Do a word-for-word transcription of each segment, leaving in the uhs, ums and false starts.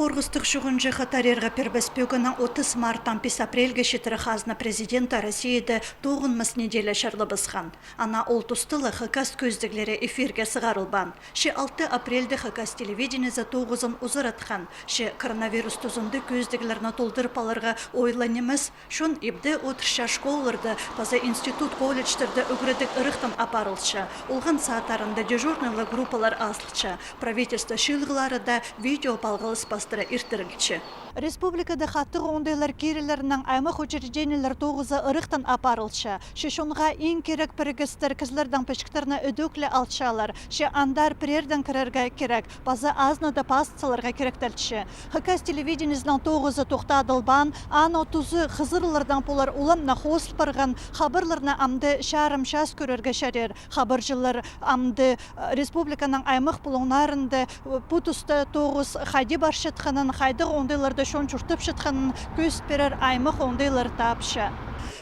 Хорғыстығ чуғынҷы хатарирға пирбес пӧгінең отыс марттаң пис апрельге читіре хазна президенті Россияда тоғынмас неделя чарлабысхан. Ана ол туста ла хакас кӧзідіглері эфирге сығарылбаан. Че алты апрельде хакас телевидениезі тоғызын узаратхан. Че коронавирус тузында кӧзідіглерні толдырып аларға ойлаан нимес. Чон ибде одырча, школаларда паза институт, колледжтерде ӱгредіг ырахтан апарылча. Олған сааттарында дежурныйлар группалар азылча. Правительство чыылығларында видео палғалыс пастыра иртірілче. Республикада хатығ оңдайлар кирілерінең аймах учреждениелер тоғызы ырахтан апарылча. Че чонға иң кирек пірігістер кізілердең пічіктерні ідӧк ле алчалар. Че андар піреедең кірерге кирек, паза азынада пас саларға киректелче. Хакас телевидениезінің тоғызы тохтадылбаан, аның тузы хызырлардаң полар улам на хозыл парған. Хабарларны амды чарым час кӧрерге чарир. Хабарҷылар амды, э, республиканың аймах пулуңнарында, э, пу туста тоғыс хайди парчатханын, хайдағ оңдайларда чон чуртапчатханын кӧзіт пирер аймах оңдайлар тапча.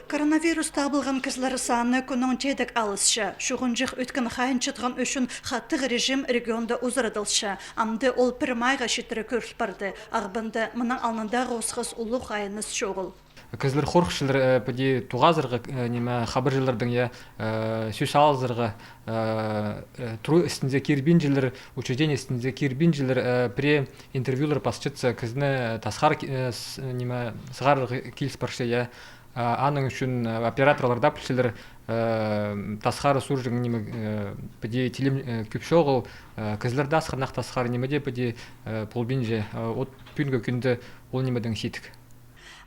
Коронавирус табылған кізілер саны кӱннең тее дее алысча. Чуғынҷах ӧткін хайынчатхан ӱчӱн хатығ режим регионда узарадылча. Амды ол пір майға читіре кӧріл парды. Ағбанда мының алнындағы осхас улуғ хайыныс чоғыл. Кізілер хорыхчалар, э, піди тоғазарға, э, ниме, хабарҷылардаң, я, э, сӧс алызарға, э, э, тура істіне кирбинчелер, учреждение істіне кирбинчелер, э, пірее интервьюлар пасчатса, кізіні тасхар, э, с-, ниме, сығарарға киліс парча, я. А, аның ӱчӱн, э, операторлар даа пілчелер, э, тасхары сурҷаң ниме, э, піди тилем, э, кӧп чоғыл, э, кізілер дее асхынах тасхары ниме дее піди, э, полбинча, э, от пӱӱнгі кӱнде ол нимедең чидік.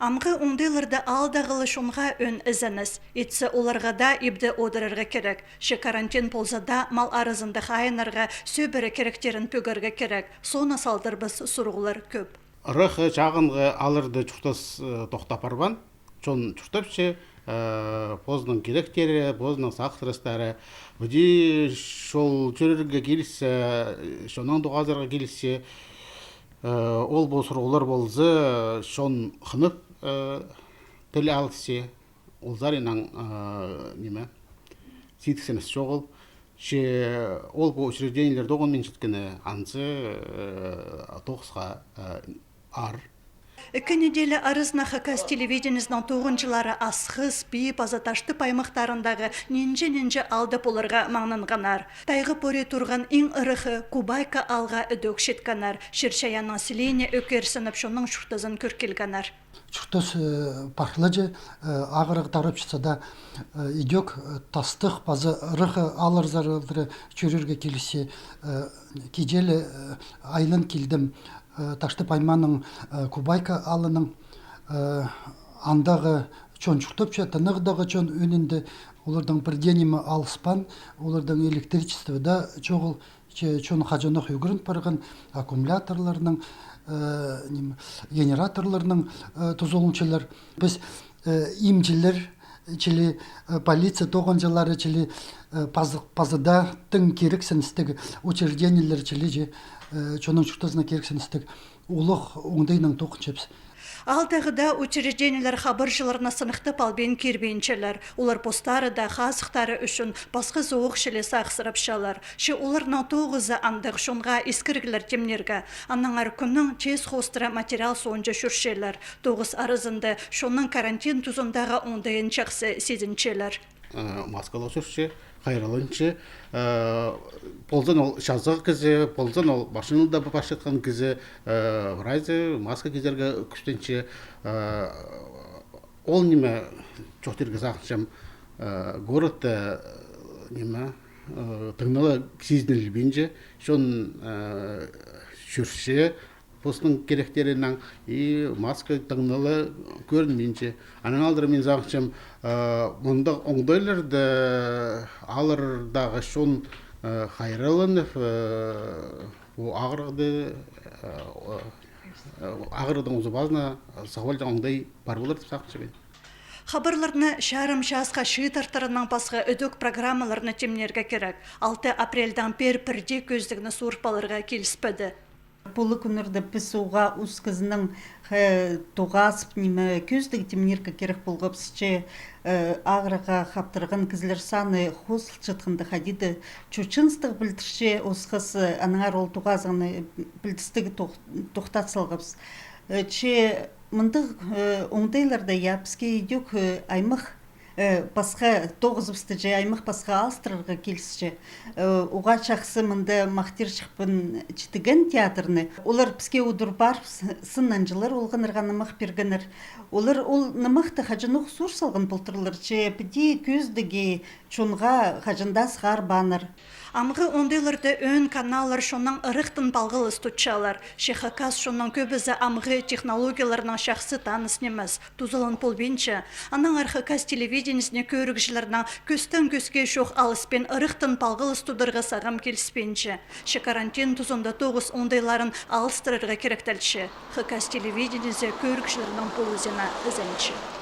Амғы оңдайларда аалдағы ла чонға ӧӧн ізеніс. Итсе оларға даа ибде одырарға кирек. Че карантин полза даа, мал аразында хайынарға, сӧбіре киректерін пӧгерге кирек. Соны салдырбас сурығлар кӧп. Ыраххы, чағынғы аалларда чуртас, э, тохтап парбаан. Чон чуртапча, э, позының киректері, позының сағыстары. Піди чол чӧрерге киліссе, чоннаң тоғазарға киліссе, э, ол пу сурығлар полза, чон хынып, э, тіл алысча, ол саринаң, э, ниме, сидіксініс чоғыл. Че ол пу учреждениелер тоғынминчаткені анзы, э, тоғысха, э, аар. Ікі неделя аразына Хакас телевидениезінің тоғынҷылары Асхыс, Пии паза Таштып аймахтарындағы нинҷе-нинҷе аалда поларға маңнанғаннар. Тайға пори турған иң ыраххы Кубайка аалға ідӧк читкеннер. Чир-чайаанның сілиине ӧкерсініп, чонның чуртазын кӧр килгеннер. Чуртас, э, парлаҷа, э, ағырығ тарапчатса даа, э, ідӧк, э, тастығ паза ыраххы ааллар саралары чӧрерге килісче, э, кичее ле, э, айлан килдім, э, Таштып аймааның, э, Кубайка аалынаң, э, андағы чон чуртапча, тынағдағы чон ӧӧнінде, олардаң пір дее ниме алыспаан, олардаң электричество даа чоғыл, че чон хаҷанох ӱгрен парған, аккумуляторларнаң, э, ниме, генераторларнаң, э, тузаланчалар. Піс, э, имҷілер чіли, э, полиция тоғынҷылары чіли, э, пазы-, пазыда тың кирексіністіг учреждениелер чіли че, э, чонның чуртазына кирексіністіг улуғ оңдайнаң тоғынчабыс. Аалдағы даа учреждениелер хабарҷыларны сыныхтап албин кирбинчелер. Олар постары даа хазыхтары ӱчӱн пасха соох чіли сағыссырапчалар. Че оларның тоғызы андағ чонға искіріглер тимнирге. Аннаңар кӱннің тее хоостыра материал соонҷа чӧрчелер. Тоғыс аразында чонның карантин тузындағы оңдайын чахсы сизінчелер. Э, маскалығ чӧрче, хайралланча. Э, ползын ол чазағ кізі, ползын ол машинада парчатхан кізі, э, прайзы маска кизерге кӱстенче. Э, ол ниме чоохтирға сағынчам, э, городта, э, ниме, э, тың ла сизінілбинче, чон, э, чӧрче, постың киректерінең, и маска тың ла кӧрінминче. Анаң алдыра мин сағынчам, э, мындағ оңдайларны алардағы чон, э, хайралланып, э, пу ағырығды, э, э, ағырығның узы-пазына сығып алҷаң оңдай пар полар тіп сағынчам мин. Хабарларны чарым часха чыыдартырынаң пасха ідӧк программаларны тимнирге кирек. Алты апрельдең пеер пір дее кӧзідігні суурып аларға киліспеді. Пу кӱннерде піс уғаа ус кізінің, э, тоғазып, ниме, кӧзідіг тимнирге кирек полғабыс, че, э, ағырығға хаптырған кізілер саны хозылчатханда, хайди даа чочыныстығ пілдірче осхас, э, аннаңар ол тоғазығны пілдістіг тох-, тохтат салғабыс. Э, че мындағ, э, оңдайларда, я, піске идӧк, э, аймах, э, пасха тоғызыбысты че аймах пасха алыстырарға килісче. Э, уғаа чахсы мында махтирҷыхпын Читіген театрны. Олар піске удур парып, с-, сынанҷылар олғаннарға нымах пиргеннер. Олар ол нымахты хаҷанох сур салған полтырлар, че піди кӧзідіг чонға хаҷан даа сығарбааннар. Амғы оңдайларда ӧӧн каналлар чоннаң ырахтан палғалыс тутчалар. Че хакас чонның кӧбізі амғы технологияларнаң чахсы таныс нимес. Тузалаан полбинча. Аннаңар хакас телевидениезіне кӧрігҷілернең кӧстең кӧске чох алыспин ырахтан палғалыс тударға сағам киліспинче. Че карантин тузында тоғыс оңдайларын алыстырарға киректелче. Хакас телевидениезі кӧрігҷілернің полызына ізенче.